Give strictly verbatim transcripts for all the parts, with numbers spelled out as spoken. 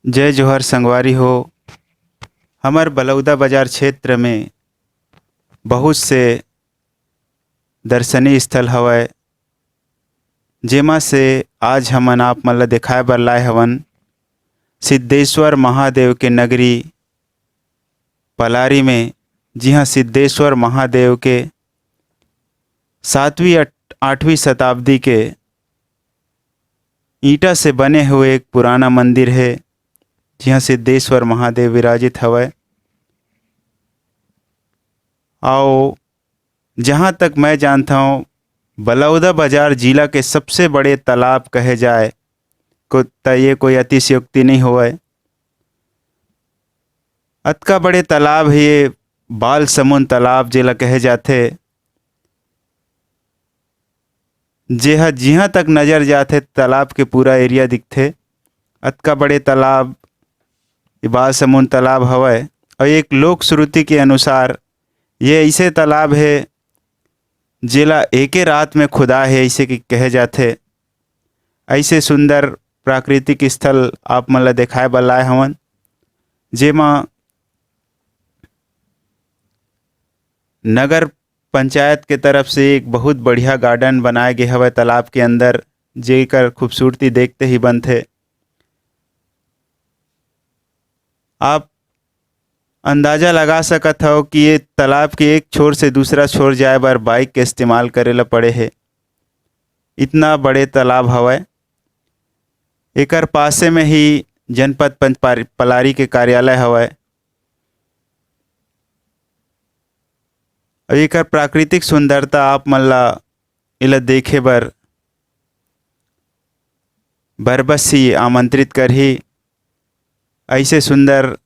जय जोहार संगवारी हो। हमर बलौदा बाजार क्षेत्र में बहुत से दर्शनीय स्थल हवय, जेमा से आज हमन आप मन ल देखाए बर लाए हवन सिद्धेश्वर महादेव के नगरी पलारी में। जी हाँ, सिद्धेश्वर महादेव के सातवीं अट-, आठवीं शताब्दी के ईंटा से बने हुए एक पुराना मंदिर हे, जिहाँ सिद्धेशवर महादेव विराजित हवय। अउ जहाँ तक मैं जानथव, बलौदा बाजार जिला के सबसे बड़े तालाब कहे जाए को, त ये कोई अतिशयोक्ति नहीं होवय। अतका बड़े तालाब हे ये बाल समुंद तालाब, जेला कहे जाथे, जेहा जिहाँ तक नजर जाथे, तालाब के पूरा एरिया दिखथे। अतका बड़े तालाब, ये बाल समुंद तालाब हवय। अउ एक लोक श्रुति के अनुसार, ये ऐसे तालाब हे, जेला एके रात में खुदा हे, ऐसे कि कहे जाथे। ऐसे सुंदर प्राकृतिक स्थल आप मन ल देखाए बर लाए हवन, जेमा नगर पंचायत के तरफ से एक बहुत बढ़िया गार्डन बनाए गे हवय तालाब के अंदर, जेकर खूबसूरती देखते ही बनथे। आप अंदाजा लगा सकत हव कि ये तालाब के एक छोर से दूसरा छोर जाए बर बाइक के इस्तेमाल करे ल पड़े हे। इतना बड़े तालाब हवय। एकर पासे में ही जनपद पंच पार-, पलारी के कार्यालय हवय। अउ एकर प्राकृतिक सुंदरता आप मन ला एला देखे बर बरबस ही आमंत्रित करही। ऐसे सुंदर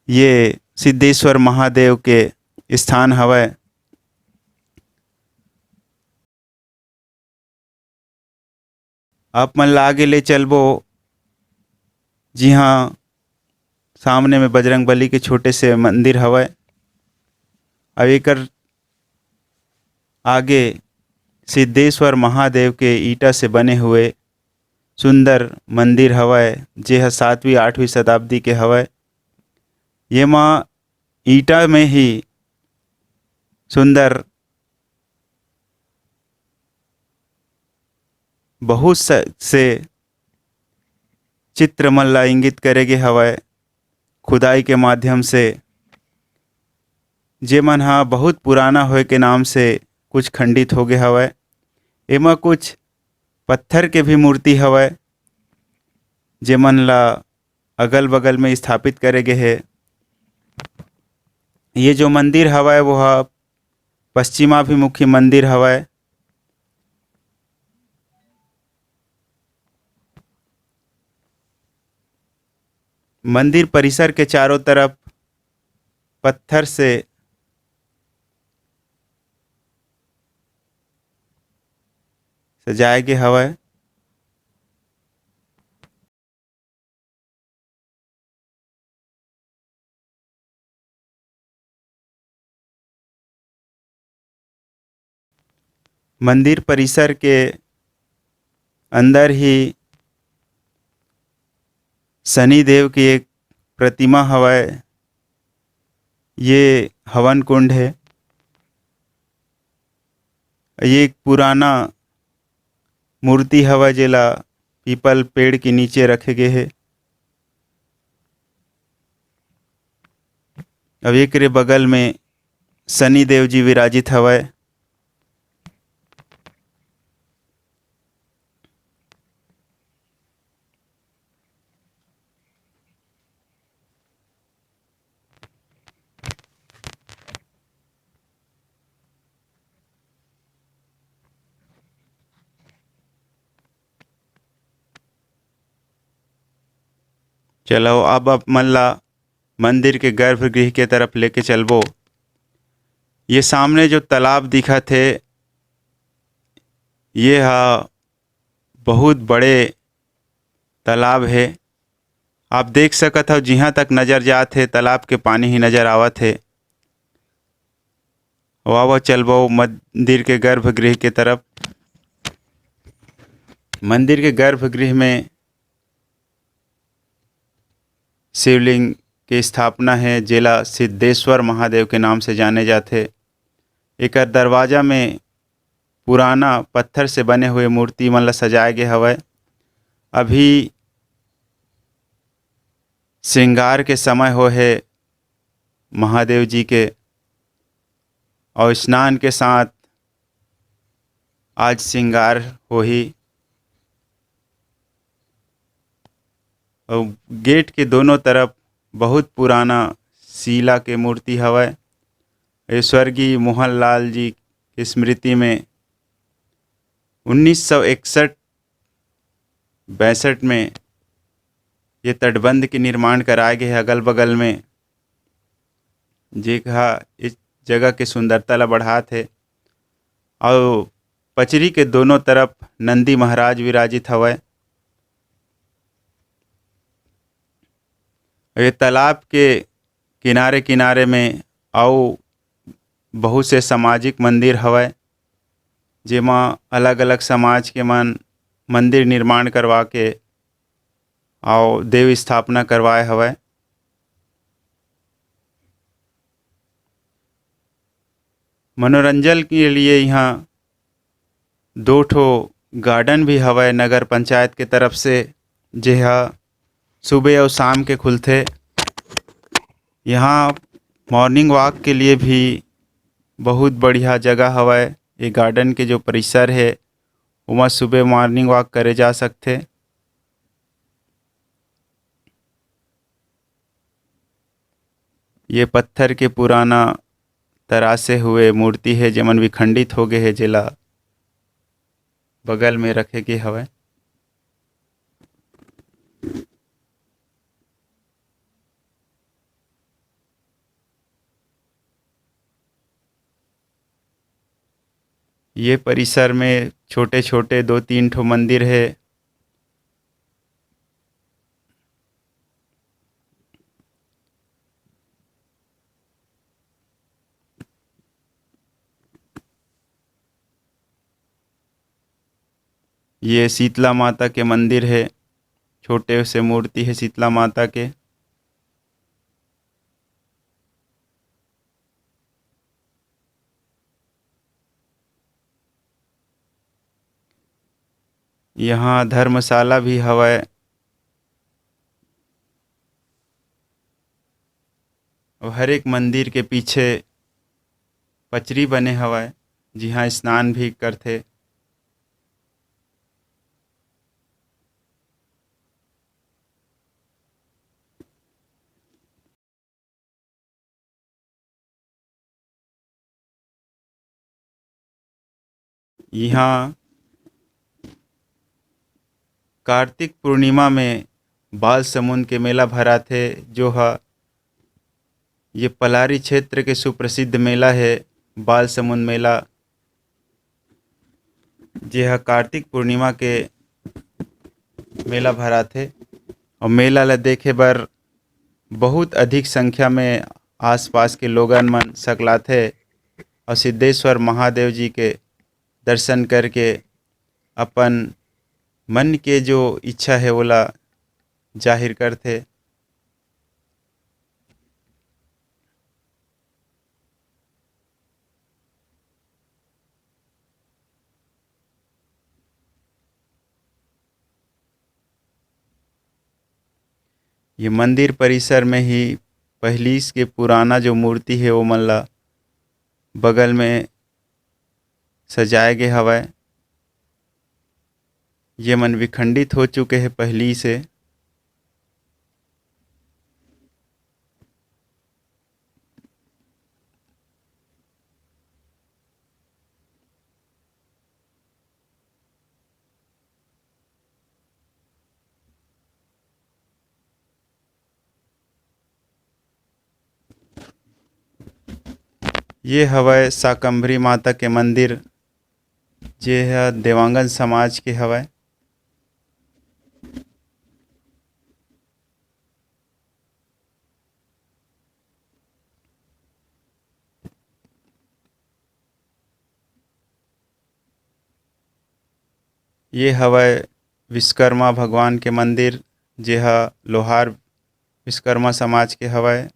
ये सिद्धेश्वर महादेव के स्थान हवय। आप मन ला आगे ले चलबो, जिहाँ सामने में बजरंग बली के छोटे से मंदिर हवय। अउ एकर आगे सिद्धेश्वर महादेव के ईंटा से बने हुए सुंदर मंदिर हवय, जे ह सातवीं आठवीं शताब्दी के हवय। येमा ईंटा में ही सुंदर बहुत स-, से चित्र मन ला इंगित करे गे हवय खुदाई के माध्यम से, जेमन ह बहुत पुराना होए के नाम से कुछ खंडित हो गे हवय। एमा कुछ पत्थर के भी मूर्ति हवय, जेमन ला अगल-बगल में स्थापित करे गे हे। ये जो मंदिर हवय, वो ह पश्चिमाभिमुखी मंदिर हवय। मंदिर परिसर के चारों तरफ पत्थर से सजाए गे हवय। मंदिर परिसर के अंदर ही शनि देव की एक प्रतिमा हवय। ये हवन कुंड हे। ये एक पुराना मूर्ति हवय, जेला पीपल पेड़ के नीचे रखे गे हे। अब एकरे बगल में शनि देव जी विराजित हवय। चलो, अब आप मन ला मंदिर के गर्भगृह के तरफ लेके चलबो। ये सामने जो तालाब दिखत हे, ये हा बहुत बड़े तालाब हे। आप देख सकत हव, जिहाँ तक नजर जात हे, तालाब के पानी ही नजर आवत हे। वावा, चलबो मंदिर के गर्भगृह के तरफ। मंदिर के गर्भगृह में शिवलिंग के स्थापना हे, जेला सिद्धेश्वर महादेव के नाम से जाने जाथे। एकर दरवाजा में पुराना पत्थर से बने हुए मूर्ति मन ला सजाए गे हवय। अभी श्रृंगार के समय हो हे महादेव जी के, और स्नान के साथ आज श्रृंगार होही। और गेट के दोनों तरफ बहुत पुराना शिला के मूर्ति हवय। ये स्वर्गीय मोहन लाल जी के स्मृति में उन्नीस सौ इकसठ बैसठ में ये तटबंध के निर्माण कराए गे हे अगल बगल में, जेहा इस जगह के सुंदरता ला बढ़ात हे। और पचरी के दोनों तरफ नंदी महाराज विराजित हवय। ये तालाब के किनारे किनारे में अउ बहुत से सामाजिक मंदिर हवय, जेमा अलग-अलग समाज के मन मंदिर निर्माण करवा के अउ देव स्थापना करवाए हवय। मनोरंजन के लिए यहाँ दो ठो गार्डन भी हवय नगर पंचायत के तरफ से, जेहा सुबह अउ शाम के खुलथे। यहाँ मॉर्निंग वॉक के लिए भी बहुत बढ़िया जगह हवय। ये गार्डन के जो परिसर हे, ओमा सुबह मॉर्निंग वॉक करे जा सकथे। ये पत्थर के पुराना तराशे हुए मूर्ति हे, जेमन विखंडित हो गए हे, जेला बगल में रखे गे हवय। ये परिसर में छोटे-छोटे दो तीन ठो मंदिर हे। ये शीतला माता के मंदिर हे, छोटे से मूर्ति हे शीतला माता के। यहाँ धर्मशाला भी हवय। अउ हर एक मंदिर के पीछे पचरी बने हवय, जिहाँ स्नान भी करथे। इहाँ कार्तिक पूर्णिमा में बाल समुंद के मेला भराथे, जो ह ये पलारी क्षेत्र के सुप्रसिद्ध मेला हे, बाल समुंद मेला, जे ह कार्तिक पूर्णिमा के मेला भराथे। और मेला ला देखे बर बहुत अधिक संख्या में आसपास के लोगन मन सकलाथे और सिद्धेश्वर महादेव जी के दर्शन करके अपन मन के जो इच्छा हे, ओला जाहिर करथे। ये मंदिर परिसर में ही पहिलीस के पुराना जो मूर्ति हे, ओमन ला बगल में सजाए गे हवय। ये मन विखंडित हो चुके हे पहिली से। ये हवय शाकंभरी माता के मंदिर, जे ह देवांगन समाज के हवय। ये हवय विश्वकर्मा भगवान के मंदिर, जे ह लोहार विश्वकर्मा समाज के हवय।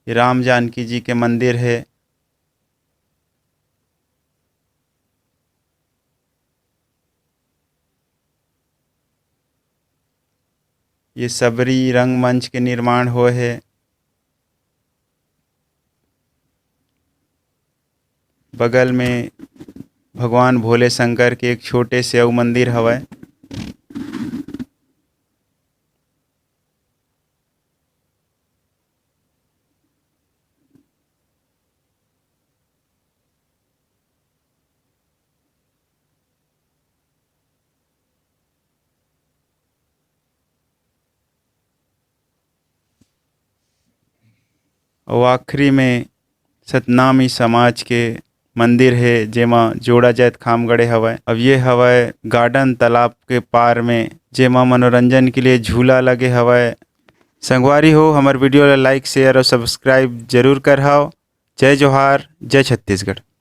ये राम जानकी जी के मंदिर हे। ये सबरी रंगमंच के निर्माण होए हे। बगल में भगवान भोले शंकर के एक छोटे से अउ मंदिर हवय। अउ आखिरी में सतनामी समाज के मंदिर हे, जेमा जोड़ा जात खाम गड़े हवय। अब ये हवय garden तालाब के पार में, जेमा मनोरंजन के लिए झूला लगे हवय। संगवारी हो, हमर video ला like, share और subscribe जरूर करहव। जय जोहार, जय छत्तीसगढ़।